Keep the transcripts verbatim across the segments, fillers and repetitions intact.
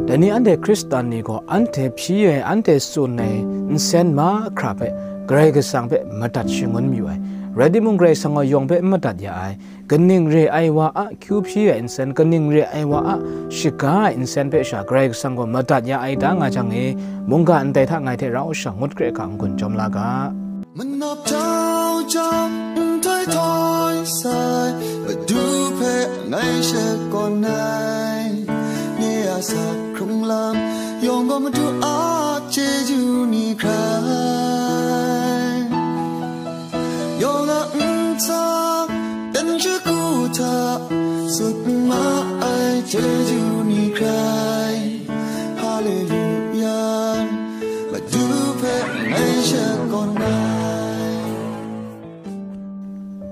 Dai ni anhte Hkristan ni gaw anhte hpyi ai, anhte tsun ai nsen mahkra hpe Karai Kasang hpe madat shangun mayu ai. Rai timung, Karai Kasang gaw yawng hpe n madat ya ai. Kaning re ai wa a kyu hpyi ai nsen, kaning re ai wa a shaga ai nsen hpe sha Karai Kasang gaw madat ya ai ta nga jang e, mungga ndai hta ngai hte rau sha ngut kre hkra n-gun jawm la ga. Manawp jau jau, nhtoi htoi sai, Madu hpe ngai shakawn ai. Nye a sak hkrung lam yawng gaw Madu a chyeju ni hkrai. Yawng a ntsa, dan shagu hta, sut ma ai chyeju ni hkrai. Haleluya, Madu hpe ngai shakawn ai.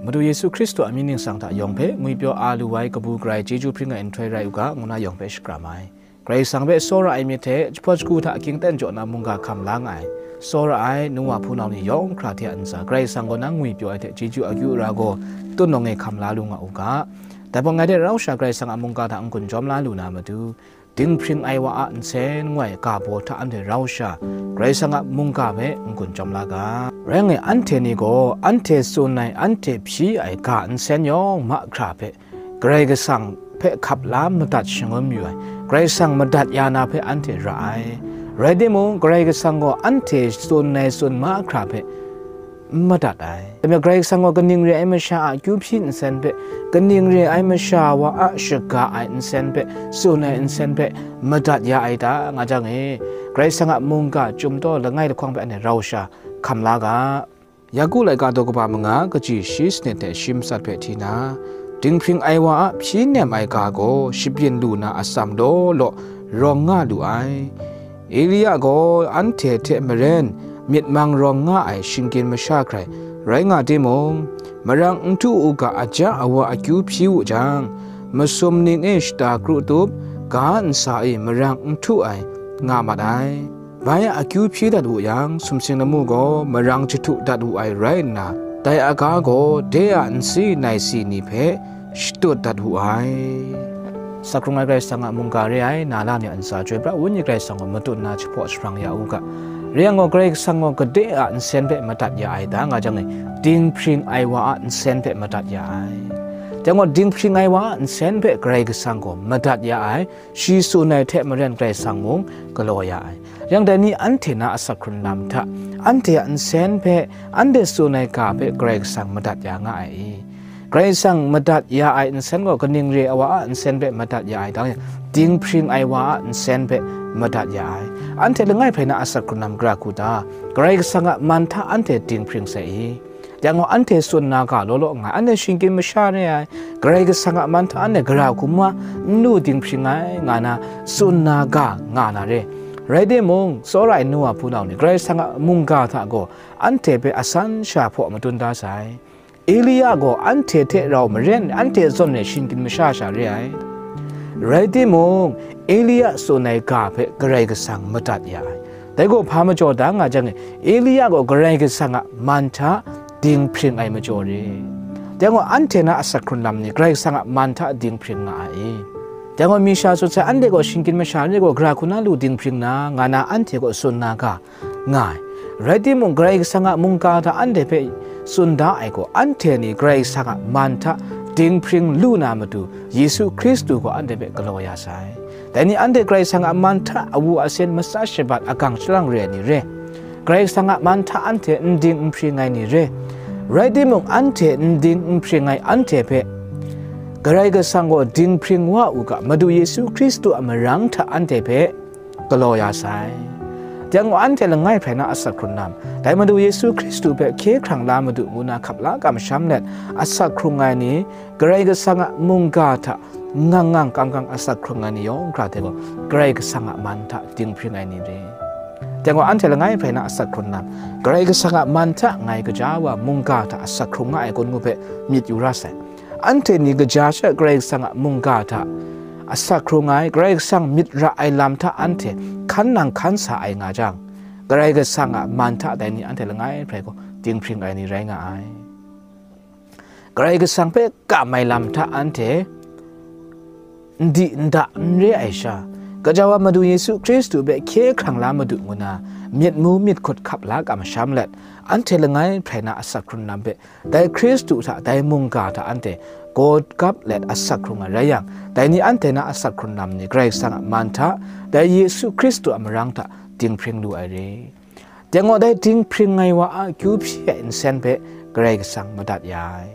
Madu Yesu Hkristu a mying ningsang hta yawng hpe ngwipyaw a lu ai kabu karai chyeju hpring ai nhtoi rai u ga, ngu na yawng hpe shakram ai. Karai Kasang hpe tsawra ai myit hte jahpawt jahku hta ging ten jaw na mungga hkam la nga ai. Tsawra ai nu wa hpunau ni yawng hkra hte a ntsa, Karai Kasang gaw nang ngwipyaw ai hte chyeju akyu ara gaw, tun nawng e hkam la lu nga u ga. Dai hpang ngai hte rau sha Karai Kasang a mungga hta n-gun jawm la lu na matu, dinghpring ai wa a nsen ngu ai ga baw hta anhte rau sha Karai Kasang a mungga hpe n-gun jawm la ga. Rai ngai, anhte ni gaw anhte tsun ai, anhte hpyi ai ga nsen yawng mahkra hpe Karai Kasang hpe hkap la madat shangun mayu ai, Karai Kasang madat ya na hpe anhte ra ai. Rai timung, Karai Kasang gaw anhte tsun ai tsun mahkra hpe n madat ai. Dai majaw, Karai Kasang gaw kaning re ai masha a kyu hpyi nsen hpe, kaning re ai masha wa a shaga ai nsen hpe, tsun ai nsen hpe madat ya ai ta nga jang e, Karai Kasang a mungga, chyum taw, langai lahkawng hpe anhte rau sha hkam la ga. Yaku laika daw kaba manga, kaji shi sanit hte shi matsat hpe hti na, dinghpring ai wa a hpyi nem ai ga gaw shabyin lu na atsam law law rawng nga lu ai. Elia gaw anhte hte maren myit mang rawng nga ai shinggyim masha hkrai rai nga timung, marang nhtu u ga aja awa akyu hpyi wu jang, masum ning e shata kru tup, ga ntsa e marang nhtu ai nga mat ai. Bai a akyu hpyi dat wu yang, sumsing lamu gaw marang jahtu dat wu ai rai nna, dai aga gaw de a nsi naisi ni hpe shatut dat wu ai. Sak hkrung ai Karai Kasang a mungga re ai, na la ni a ntsa chyoi pra, Wenyi Karai Kasang gaw matut nna jahpaw jahprang ya u ga. Re yang gaw, Karai Kasang gaw gade a nsen hpe madat ya ai ta nga jang e, dinghpring ai wa a nsen hpe madat ya ai. Dai gaw, dinghpring ai wa a nsen hpe Karai Kasang gaw madat ya ai, shi tsun ai hte maren Karai Kasang mung galaw ya ai. Yang dai ni anhte na asak hkrun lam hta, anhte a nsen hpe, anhte tsun ai ga hpe Karai Kasang madat ya nga ai i? Karai Kasang madat ya ai nsen gaw kaning re ai wa a nsen hpe madat ya ai ta? Dinghpring ai wa a nsen hpe madat ya ai. Anhte langai hpe na asak hkrun lam gara hku ta? Karai Kasang a man hta anhte dinghpring sai i? Yang gaw, anhte tsun na ga law law nngai, anhte shinggyim masha re ai, Karai Kasang a man hta anhte gara hku ma n lu dinghpring ai, nga na tsun na ga nga na re. Rai timung, tsawra ai nu wa hpunau ni, Karai Kasang a mungga hta gaw anhte hpe asan sha hpaw madun da sai. Elia gaw anhte hte rau maren, anhte zawn e shinggyim masha sha re ai. Rai timung, Elia tsun ai ga hpe Karai Kasang madat ya ai. Dai gaw hpa majaw da nga jang e, Elia gaw Karai Kasang a man hta dinghpring ai majaw re. Dai gaw, anhte na asak hkrun lam ni Karai Kasang a man hta dinghpring nga ai i? Dai gaw, mi sha tsun sai, anhte gaw shinggyim masha re gaw, gara hku na lu dinghpring na, nga na anhte gaw tsun na ga nga ai. Rai timung, Karai Kasang a mungga hta anhte hpe tsun da ai gaw, anhte ni Karai Kasang a man hta dinghpring lu na matu, Yesu Hkristu gaw anhte hpe galaw ya sai. Dai ni anhte Karai Kasang a man hta awu asen, matsa shabat, agang shalang re ai ni re. Karai Kasang a man hta anhte n ding n hpring ai ni re. Rai timung, anhte n ding n hpring ai anhte hpe Karai Kasang gaw dinghpring wa u ga, Madu Yesu Hkristu a marang hta anhte hpe galaw ya sai. Yang gaw, anhte langai hpe na asak hkrun lam, dai Madu Yesu Hkristu hpe hkye hkrang la Madu ngu na hkap la kamsham let asak hkrung ai ni, Karai Kasang a mungga hta ngang ngang kang kang asak hkrung ai ni yawng hkra hte gaw, Karai Kasang a man hta dinghpring ai ni re. Dai gaw, anhte langai hpe na asak hkrun lam, Karai Kasang a man hta ngai gaja wa mungga hta asak hkrung nga ai kun ngu hpe myit yu ra sai. Anhte ni kaja sha Karai Kasang a mungga hta asak hkrung ai, Karai Kasang myit ra ai lam hta anhte hkan nang hkan sa ai nga jang, Karai Kasang a man hta dai ni anhte langai hpe gaw dinghpring ai ni rai nga ai. Karai Kasang hpe kam ai lam hta anhte n di n da n re ai sha, Gaja wa Madu Yesu Hkristu hpe hkye hkrang la madu ngu na, myit mu myit hkut hkap la kamsham let, anhte langai hprai na asak hkrun lam hpe, dai Hkristu hta, dai mungga hta anhte gaw gap let asak hkrung ai rai yang, dai ni anhte na asak hkrun lam ni Karai Kasang a man hta, dai Yesu Hkristu a marang hta dinghpring lu ai re. Dai gaw dai dinghpring ai wa a akyu hpyi ai nsen hpe Karai Kasang madat ya ai.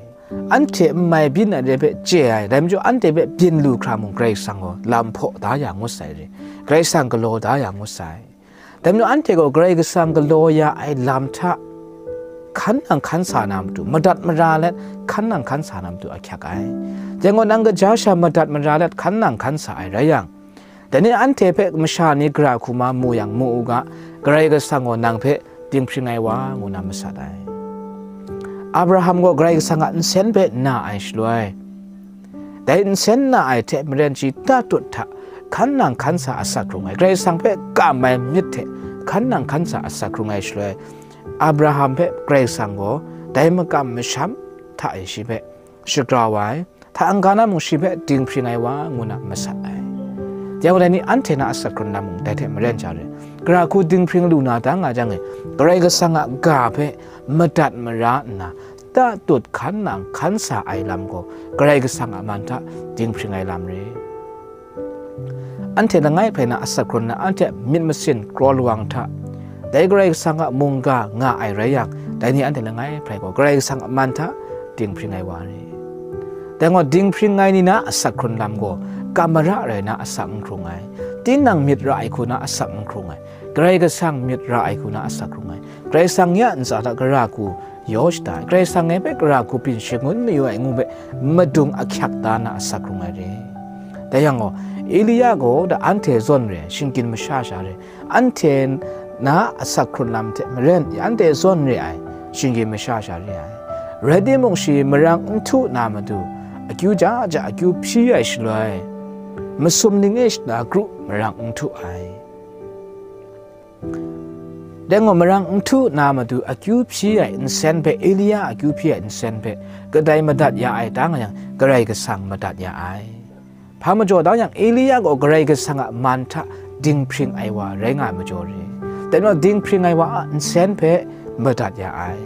Anhte n mai byin ai re hpe chye ai, dai majaw anhte hpe byin lu hkra mung Karai Kasang gaw lam hpaw da ya ngut sai re, Karai Kasang galaw da ya ngut sai. Dai majaw anhte gaw Karai Kasang galaw ya ai lam hta hkan nang hkan sa na matu, madat mara let hkan nang hkan sa na matu ahkyak ai. Dai gaw nang kaja sha madat mara let hkan nang hkan sa ai rai yang, dai ni anhte hpe masha ni gara hku ma mu yang, mu u ga, Karai Kasang gaw nang hpe dinghpring ai wa ngu na masat ai. Abraham gaw Karai Kasang a nsen hpe na ai shaloi, dai nsen na ai hte maren shi tatut hta hkan nang hkan sa asak hkrung ai, Karai Kasang hpe kam ai myit hte hkan nang hkan sa asak hkrung ai shaloi, Abraham hpe Karai Kasang gaw dai makam masham hta e shi hpe shagrau ai, hta n-ga na mung shi hpe dinghpring ai wa ngu na masat ai. Dai gaw dai ni anhte na asak hkrun lam mung dai hte maren ja re. Gara hku dinghpring lu na da nga jang e, Karai Kasang a ga hpe madat mara nna, tatut hkan nang hkan sa ai lam gaw Karai Kasang a man hta dinghpring ai lam re. Anhte langai hprai na asak hkrun na anhte a myit masin kraw lawang hta, dai Karai Kasang a mungga nga ai rai yang, dai ni anhte langai hprai gaw Karai Kasang a man hta dinghpring ai wa re. Dai gaw dinghpring ai ni na asak hkrun lam gaw, kam mara rai na asak n hkrung ai, tinang myit ra ai hku na asak n hkrung ai, Karai Kasang myit ra ai hku na asak hkrung ai, Karai Kasang ya ntsa hta gara hku yaw shada ai, Karai Kasang e hpe gara hku byin shangun mayu ai ngu hpe madung ahkyak da na asak hkrung ai re. Dai yang gaw, Elia gaw da anhte zawn re ai shinggyim masha sha re, anhte na asak hkrun lam hte maren anhte zawn re ai shinggyim masha sha re ai. Rai timung, shi marang n htu na matu, akyu ja ja akyu hpyi ai shaloi, masum ning e shada kru marang n htu ai. Dai gaw marang n htu na matu akyu hpyi ai nsen hpe, Elia akyu hpyi ai nsen hpe kadai madat ya ai ta nga yang, Karai Kasang madat ya ai. Hpa majaw ta yang, Elia gaw Karai Kasang a man hta dinghpring ai wa rai nga ai majaw re. Dai majaw dinghpring ai wa a nsen hpe madat ya ai.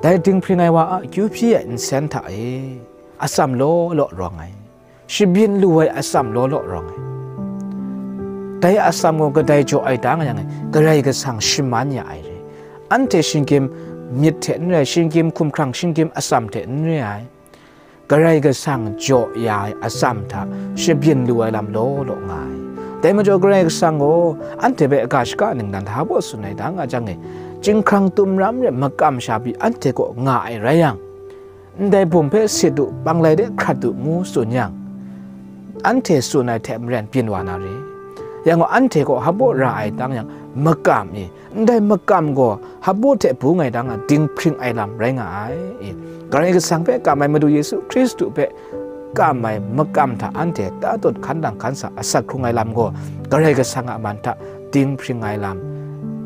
Dai dinghpring ai wa a akyu hpyi ai nsen hta e atsam law law rawng ai. Shabyin lu ai atsam law law rawng ai. Dai atsam gaw kadai jaw ai ta nga yang, Karai Kasang shaman ya ai re. Anhte shinggyim myit hte n re ai, shinggyim hkumhkrang, shinggyim atsam hte n re ai. Karai Kasang jaw ya ai atsam hta shabyin lu ai lam law law nga ai. Dai majaw Karai Kasang gaw anhte hpe ga shaka ningnan hta baw tsun ai ta nga jang e, chyinghkrang tumram re makam sha pyi anhte kaw nga ai rai yang, ndai bum hpe sit u, panglai de hkrat u, ngu tsun yang, anhte tsun ai hte maren byin wa na re. Yang gaw, anhte gaw hpaw ra ai tang yang, makam e, ndai makam gaw hpaw hte bung ai tang a, dinghpring ai lam rai nga ai. E, Karai Kasang hpe kam ai, Madu Yesu Hkristu hpe kam ai makam hta anhte tatut hkan nang hkan sa asak hkrung ai lam gaw, Karai Kasang a man hta dinghpring ai lam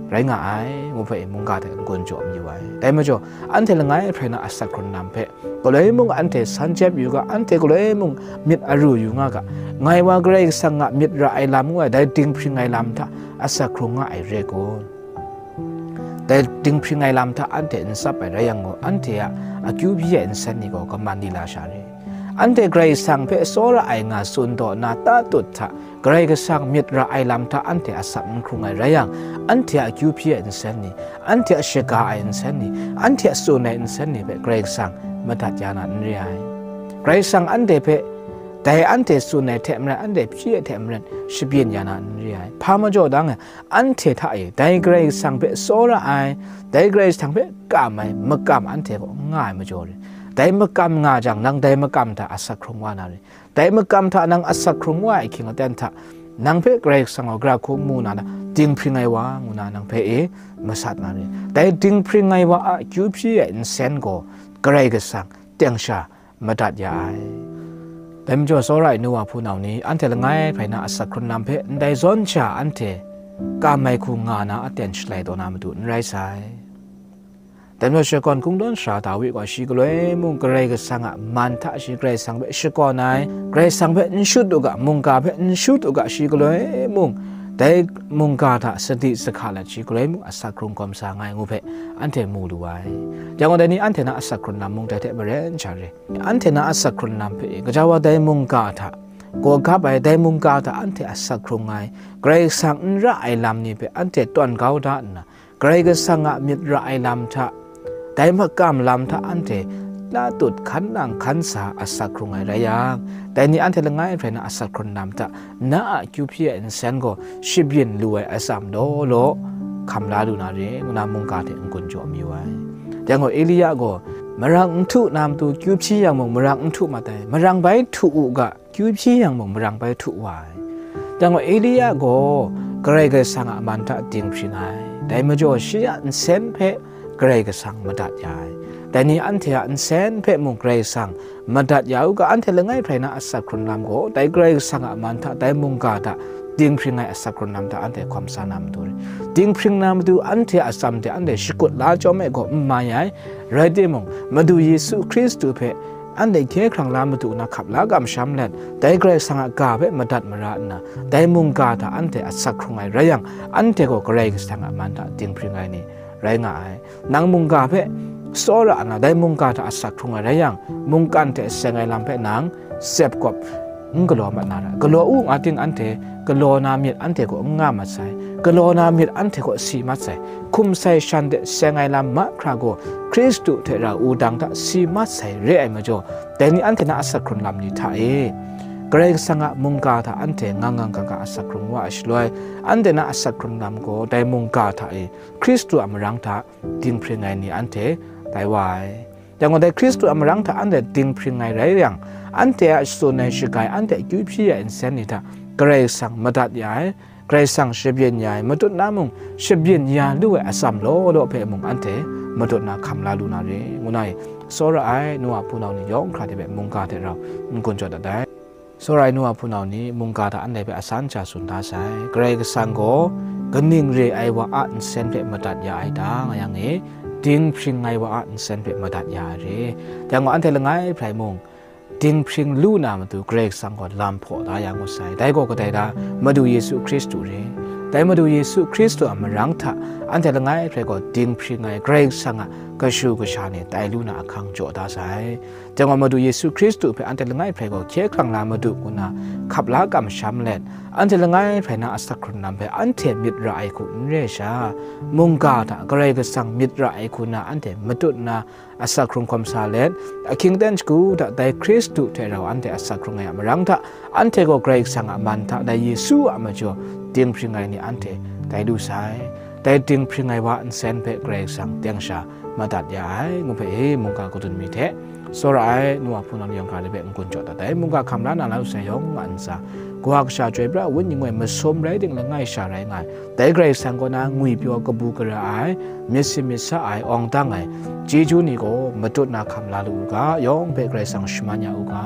rai nga ai, ngu hpe mungga hte n-gun jaw mayu ai. Dai majaw, anhte langai hprai na asak hkrun lam hpe, galoi mung anhte san jep yu ga, anhte galoi mung myit aru yu nga ga, ngai wa Karai Kasang a myit ra ai lam ngu ai, dai dinghpring ai lam hta asak hkrung nga ai re kun? Dai dinghpring ai lam hta anhte n tsap ai rai yang gaw, anhte a akyu byi ai nsen ni gaw kaman ni la sha re. Anhte Karai Kasang hpe tsawra ai nga tsun taw na tatut hta, Karai Kasang myit ra ai lam hta anhte asak n hkrung ai rai yang, anhte a akyu hpyi ai nsen ni, anhte a shaga ai nsen ni, anhte a tsun ai nsen ni hpe Karai Kasang madat ya na n re ai. Karai Kasang anhte hpe dai anhte tsun ai hte maren, anhte hpyi ai hte maren, shabyin ya na n re ai. Hpa majaw dang e, anhte hta e dai Karai Kasang hpe tsawra ai, dai Karai Kasang hpe kam ai makam anhte kaw n nga ai majaw re. Dai makam nga jang, nang dai makam hta asak hkrung wa na re. Dai makam hta nang asak hkrung wa ai ahkying aten hta, nang hpe Karai Kasang gaw gara hku mu na, na dinghpring ai wa ngu na nang hpe e masat na re. Dai dinghpring ai wa a akyu hpyi ai nsen gaw Karai Kasang teng sha madat ya ai. Dai majaw, tsawra ai nu wa hpunau ni, anhte langai hprai na asak hkrun lam hpe ndai zawn sha anhte kam ai hku nga na aten shalai taw na matu n rai sai. Dai majaw shakawn kungdawn sara Dawi gaw shi galoi mung Karai Kasang a man hta shi Karai Kasang hpe shakawn ai, Karai Kasang hpe n shut u ga, mungga hpe n shut u ga, shi galoi mung dai mungga hta sadi sahka let shi galoi mung asak hkrung hkawm sa nga ai ngu hpe anhte mu lu ai. Yang gaw, dai ni anhte na asak hkrun lam mung dai hte maren sha re. Anhte na asak hkrun lam hpe e, gaja wa dai mungga hta, gaw gap ai dai mungga hta anhte asak hkrung ai, Karai Kasang n ra ai lam ni hpe anhte tawn kau da nna, Karai Kasang a myit ra ai lam hta, dai makam lam hta anhte na tut hkan nang hkan sa asak hkrung ai rai yang, dai ni anhte langai hprai na asak hkrun lam hta na a kyu hpyi ai nsen gaw shabyin lu ai atsam law law hkam la lu na re, ngu na mungga hte n-gun jaw mayu ai. Yang gaw, Elia gaw, marang n htu na matu kyu hpyi yang mung, marang n htu mat ai, marang bai htu u ga, kyu hpyi yang mung marang bai htu wa ai. Yang gaw, Elia gaw Karai Kasang a man hta dinghpring ai. Dai majaw shi a nsen hpe Karai Kasang madat ya ai. Dai ni anhte a nsen hpe mung Karai Kasang madat ya u ga, anhte langai hprai na asak hkrun lam gaw, dai Karai Kasang a man hta, dai mungga hta dinghpring ai asak hkrun lam hta anhte hkawm sa na matu re. Dinghpring na matu anhte a atsam hte anhte shakut la chyawm ai gaw n mai ai. Rai timung, Madu Yesu Hkristu hpe anhte hkye hkrang la matu na hkap la kamsham let, dai Karai Kasang a ga hpe madat mara nna, dai mungga hta anhte asak hkrung ai rai yang, anhte gaw Karai Kasang a man hta dinghpring ai ni rai nga ai. Nang mungga hpe tsawra nna, dai mungga hta asak hkrung ai rai yang, mungkan hte seng ai lam hpe nang tsep kawp n galaw mat na ra. Galaw u nga ting, anhte galaw na myit anhte kaw n nga mat sai, galaw na myit anhte kaw si mat sai, hkum sai shan hte seng ai lam mahkra gaw Hkristu hte rau wudang hta si mat sai re ai majaw, dai ni anhte na asak hkrun lam ni hta e, Karai Kasang a mungga hta anhte ngang ngang kang kang asak hkrung wa ai shaloi, anhte na asak hkrun lam gaw dai mungga hta e Hkristu a marang hta dinghpring ai ni anhte tai wa ai. Yang gaw, dai Hkristu a marang hta anhte dinghpring ai rai yang, anhte a tsun ai shagai, anhte akyu hpyi ai nsen ni hta Karai Kasang madat ya ai, Karai Kasang shabyin ya ai, matut na mung shabyin ya lu ai atsam law law hpe mung anhte matut na hkam la lu na re, ngu na e, tsawra ai nu a hpunau ni yawng hkra de hpe mungga hte rau n-gun jaw dat ai. Tsawra ai nu a hpunau ni mungga hta anhte hpe asan sha tsun da sai. Karai Kasang gaw kaning re ai wa a nsen hpe madat ya ai ta, nga yang e, dinghpring ai wa a nsen hpe madat ya ai re. Yang gaw, anhte langai hprai mung, dinghpring lu na matu Karai Kasang gaw lam hpaw da ya ngut sai. Dai gaw kadai da, Madu Yesu Hkristu re. Dai Madu Yesu Hkristu a marang hta, anhte langai hprai gaw dinghpring ai Karai Kasang a kashu kasha ni tai lu na ahkang jaw da sai. Dai gaw, Madu Yesu Hkristu hpe anhte langai hprai gaw hkye hkrang la madu, ngu na hkap la kamsham let, anhte langai hprai na asak hkrun lam hpe anhte myit ra ai hku n re sha, mungga hta Karai Kasang myit ra ai hku na anhte matut na, asak hkrung hkawm sa let, ahkying aten shagu hta dai Hkristu hte rau anhte asak hkrung ai a marang hta, anhte gaw Karai Kasang a man hta dai Yesu a majaw dinghpring ai ni anhte tai lu sai. Dai dinghpring ai wa nsen hpe Karai Kasang teng sha madat ya ai, ngu hpe e mungga kadun mi hte, tsawra ai nu a hpunau ni yawng hkra de hpe n-gun jaw dat ai. Mungga hkam la na la lu sai yawng a ntsa, Kawa Kasha Chyoi Pra a Wenyi ngu ai masum rai ting langai sha rai nga ai. Dai Karai Kasang kaw na ngwipyaw kabu gara ai, myit sin myit sa ai, awng dang ai, chyeju ni gaw matut na hkam la lu u ga, yawng hpe Karai Kasang shaman ya u ga.